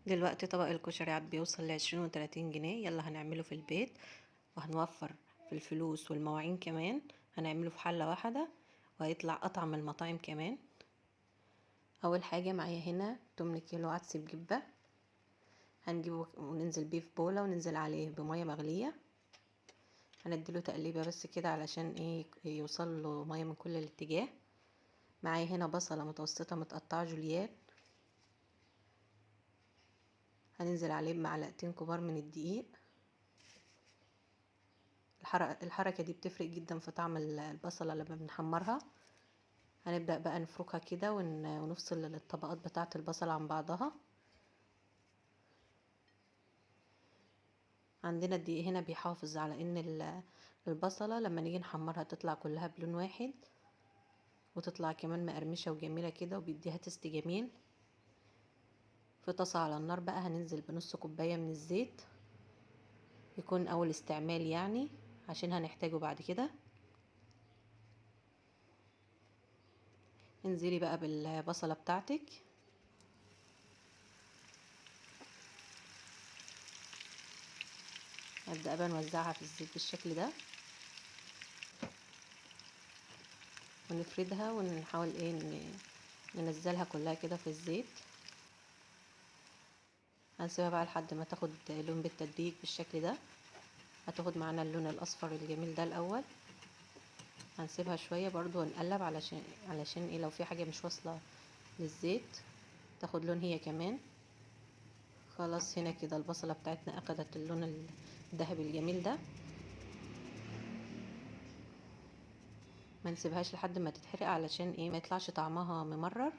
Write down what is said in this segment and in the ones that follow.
دلوقتي طبق الكشري عاد بيوصل ل20 و30 جنيه. يلا هنعمله في البيت وهنوفر في الفلوس والمواعين كمان. هنعمله في حلة واحدة وهيطلع أطعم من المطاعم كمان. أول حاجة معايا هنا 8 كيلو عدس بجبة، هنجيبه وننزل بيه في بولة وننزل عليه بمية مغلية. هنديله تقليبة بس كده علشان ايه يوصل له مية من كل الاتجاه. معايا هنا بصلة متوسطة متقطعة جوليان، هننزل عليه بمعلقتين كبار من الدقيق. الحركة دي بتفرق جدا في طعم البصلة لما بنحمرها. هنبدأ بقى نفركها كده ونفصل الطبقات بتاعة البصلة عن بعضها. عندنا الدقيق هنا بيحافظ على ان البصلة لما نيجي نحمرها تطلع كلها بلون واحد، وتطلع كمان مقرمشة وجميلة كده، وبيديها تست جميل. في طاسة على النار بقى هننزل بنص كوباية من الزيت، يكون اول استعمال يعني عشان هنحتاجه بعد كده. انزلي بقى بالبصلة بتاعتك. هبدأ بقى نوزعها في الزيت بالشكل ده ونفردها، ونحاول ايه ننزلها كلها كده في الزيت. هنسيبها بقى لحد ما تاخد لون بالتدريج بالشكل ده. هتاخد معانا اللون الاصفر الجميل ده الاول. هنسيبها شوية برضو ونقلب علشان ايه لو في حاجة مش واصله للزيت تاخد لون هي كمان. خلاص هنا كده البصله بتاعتنا اخدت اللون الذهبي الجميل ده. ما نسيبهاش لحد ما تتحرق علشان ايه ما يطلعش طعمها ممرر.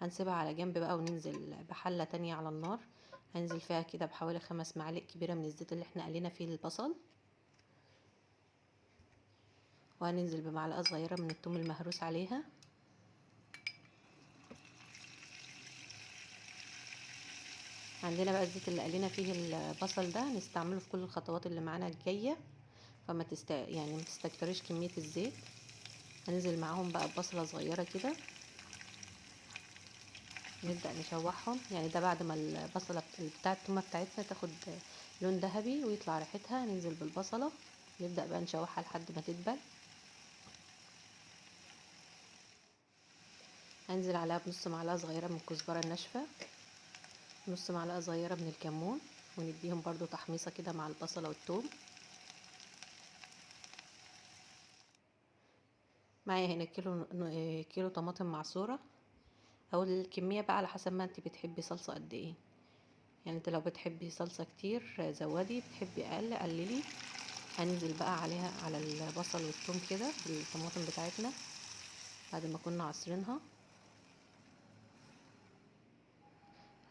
هنسيبها على جنب بقى وننزل بحلة تانية على النار. هنزل فيها كده بحوالي 5 معالق كبيرة من الزيت اللي احنا قلينا فيه البصل، وهننزل بمعلقة صغيرة من الثوم المهروس عليها. عندنا بقى الزيت اللي قلينا فيه البصل ده هنستعمله في كل الخطوات اللي معانا الجاية، فما يعني ما تستكتريش كمية الزيت. هننزل معاهم بقى ببصلة صغيرة كده، نبدأ نشوحهم. يعني ده بعد ما البصلة بتاعة التومة بتاعتنا تاخد لون ذهبي ويطلع ريحتها، ننزل بالبصلة نبدأ بقى نشوحها لحد ما تدبل. هنزل عليها بنص معلقة صغيرة من الكزبرة الناشفة، نص معلقة صغيرة من الكمون، ونديهم برضو تحميصة كده مع البصلة والثوم. معايا هنا كيلو طماطم معصورة، او الكمية بقى على حسب ما انت بتحبي صلصة قد ايه. يعني انت لو بتحبي صلصة كتير زودي، بتحبي اقل قللي. هننزل بقى عليها على البصل والثوم كده بالطماطم بتاعتنا بعد ما كنا عصرينها.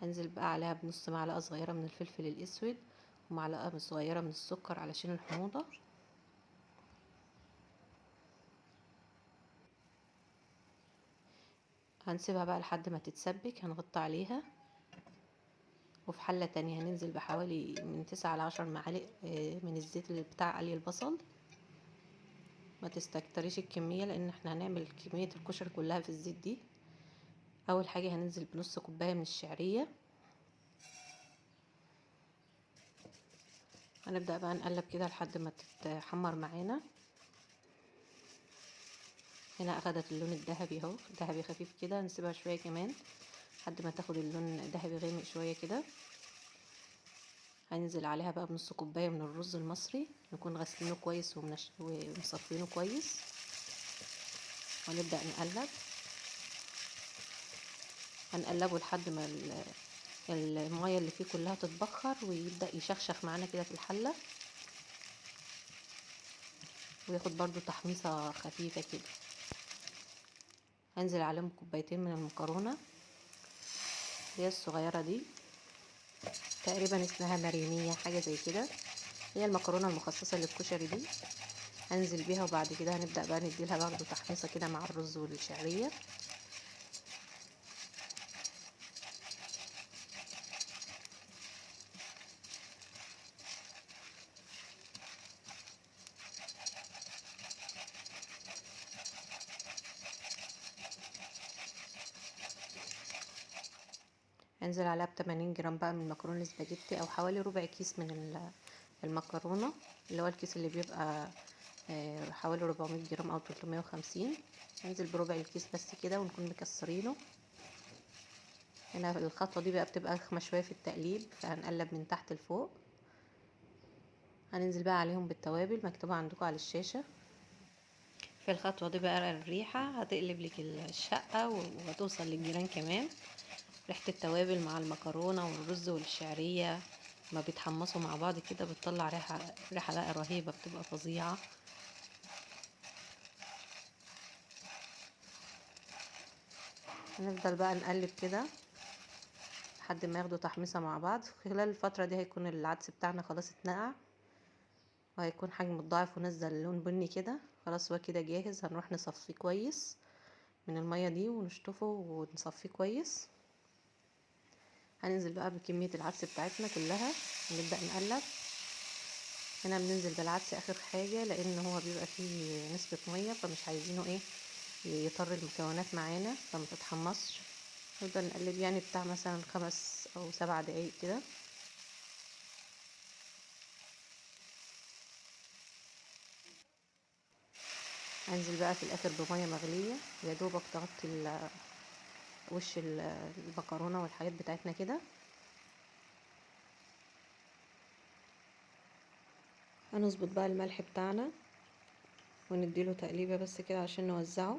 هنزل بقى عليها بنص معلقة صغيرة من الفلفل الاسود ومعلقة صغيرة من السكر علشان الحموضة. هنسيبها بقى لحد ما تتسبك، هنغطي عليها. وفي حلة تانية هننزل بحوالي من 9 ل 10 معالق من الزيت اللي بتاع قلي البصل. ما تستكتريش الكمية لان احنا هنعمل كمية الكشري كلها في الزيت دي. اول حاجة هننزل بنص كوباية من الشعرية. هنبدأ بقى نقلب كده لحد ما تتحمر معانا. هنا اخدت اللون الذهبي اهو، ذهبي خفيف كده. هنسيبها شوية كمان لحد ما تاخد اللون ذهبي غامق شوية كده. هننزل عليها بقى بنص كوباية من الرز المصري، نكون غسلينه كويس ومصفينه كويس، ونبدا نقلب. هنقلبه لحد ما المية اللي فيه كلها تتبخر ويبدا يشخشخ معانا كده في الحلة، وياخد برضو تحميصه خفيفة كده. هنزل عليهم كوبايتين من المكرونه اللي هي الصغيرة دي، تقريبا اسمها مريميه حاجة زي كده، هي المكرونه المخصصة للكشري دي. هنزل بيها وبعد كده هنبدا بقى نديلها برضو تحميصه كده مع الرز والشعريه. هنزل عليها ب80 جرام بقى من المكرونه الاسباجيتي، او حوالي ربع كيس من المكرونه، اللي هو الكيس اللي بيبقى حوالي 400 جرام او 350. هنزل بربع الكيس بس كده، ونكون مكسرينه. هنا الخطوة دي بقى بتبقى رخمة شوية في التقليب، فهنقلب من تحت لفوق. هننزل بقى عليهم بالتوابل مكتوبة عندكم على الشاشة. في الخطوة دي بقى الريحة هتقلب لك الشقة وهتوصل للجيران كمان. ريحه التوابل مع المكرونه والرز والشعريه ما بيتحمصوا مع بعض كده، بتطلع ريحه بقى رهيبة، بتبقى فظيعة. هنفضل بقى نقلب كده لحد ما ياخدوا تحميصه مع بعض. خلال الفترة دي هيكون العدس بتاعنا خلاص اتنقع، وهيكون حجمه اتضاعف ونزل لون بني كده. خلاص هو كده جاهز. هنروح نصفيه كويس من المية دي ونشطفه ونصفيه كويس. هننزل بقى بكمية العدس بتاعتنا كلها ونبدا نقلب. هنا بننزل بالعدس اخر حاجة، لان هو بيبقى فيه نسبه مية، فمش عايزينه ايه يطر المكونات معانا فما تتحمصش. نفضل نقلب يعني بتاع مثلا 5 او 7 دقايق كده. هنزل بقى في الاخر بميه مغليه يا دوبك تغطي وش المكرونه والحاجات بتاعتنا كده. هنظبط بقى الملح بتاعنا ونديله تقليبه بس كده عشان نوزعه.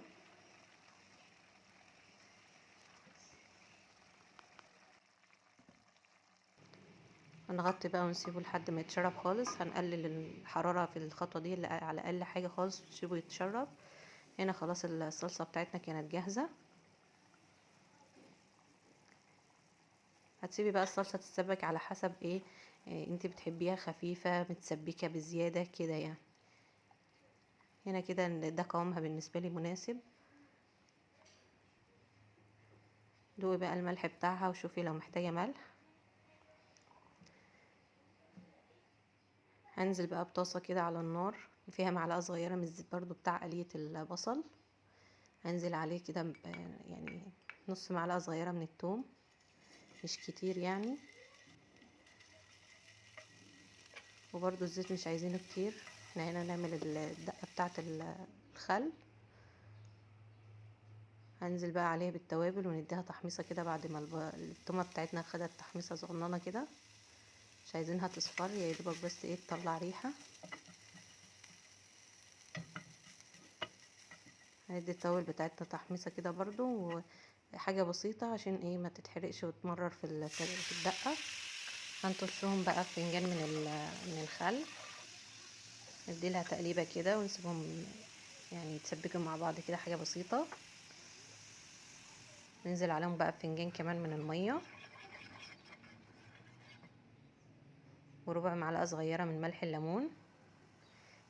هنغطي بقى ونسيبه لحد ما يتشرب خالص. هنقلل الحرارة في الخطوة دي على اقل حاجة خالص ونسيبه يتشرب. هنا خلاص الصلصة بتاعتنا كانت جاهزة. هتسيبي بقى الصلصة تتسبك على حسب ايه انت بتحبيها، خفيفة متسبكة بزيادة كده يعني. هنا كده ده قوامها بالنسبة لي مناسب. دوقي بقى الملح بتاعها وشوفي لو محتاجة ملح. هنزل بقى بطاسة كده على النار فيها معلقة صغيرة من الزيت برضو بتاع قلية البصل. هنزل عليه كده يعني نص معلقة صغيرة من التوم، مش كتير يعني، وبرضو الزيت مش عايزينه كتير. احنا هنا نعمل الدقة بتاعة الخل. هنزل بقى عليها بالتوابل ونديها تحميصة كده بعد ما التومة بتاعتنا خدت تحميصة صغننة كده، مش عايزينها تصفر، يا دوبك بس ايه تطلع ريحة. هندي التوابل بتاعتنا تحميصة كده برضو، وحاجة بسيطة عشان ايه ما تتحرقش وتمرر في الدقة. هنطشهم بقى في فنجان من الخل، نديلها تقليبة كده ونسيبهم يعني يتسبكوا مع بعض كده حاجة بسيطة. ننزل عليهم بقى بفنجان كمان من المية، وربع معلقة صغيرة من ملح الليمون.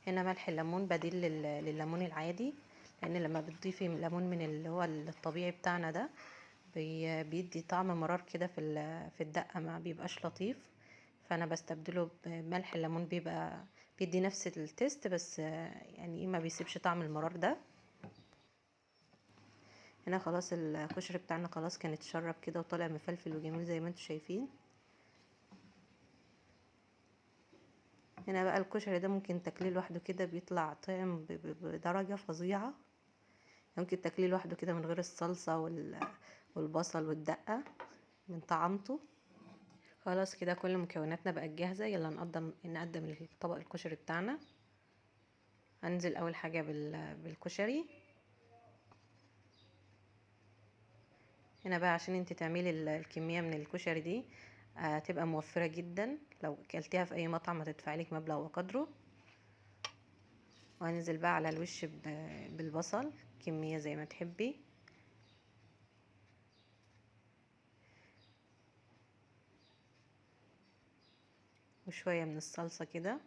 هنا ملح الليمون بديل لليمون العادي، لان لما بتضيفي ليمون من اللي هو الطبيعي بتاعنا ده بيدي طعم مرار كده في الدقة، ما بيبقاش لطيف، فانا بستبدله بملح الليمون، بيبقى بيدي نفس التيست بس يعني ما بيسيبش طعم المرار ده. هنا خلاص الكشري بتاعنا خلاص كان اتشرب كده وطالع مفلفل وجميل زي ما انتم شايفين. هنا بقى الكشري ده ممكن تاكليه لوحده كده، بيطلع طعم بدرجة فظيعة. ممكن تاكليه لوحده كده من غير الصلصة والبصل والدقة من طعمته. خلاص كده كل مكوناتنا بقت جاهزة. يلا نقدم الطبق الكشري بتاعنا. هنزل اول حاجة بالكشري. هنا بقى عشان انت تعملي الكمية من الكشري دي هتبقى موفرة جدا، لو اكلتيها في اي مطعم هتدفعي لك مبلغ وقدره. وهنزل بقى على الوش بالبصل كمية زي ما تحبي. وشوية من الصلصة كده.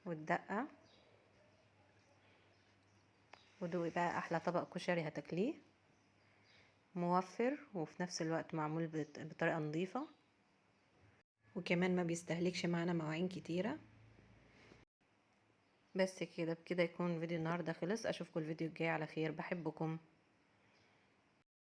والدقة. ودوقي بقى احلى طبق كشري هتاكليه، موفر وفي نفس الوقت معمول بطريقة نظيفة، وكمان ما بيستهلكش معانا مواعين كتيرة. بس كده، بكده يكون فيديو النهاردة خلص. اشوفكم الفيديو الجاي على خير. بحبكم.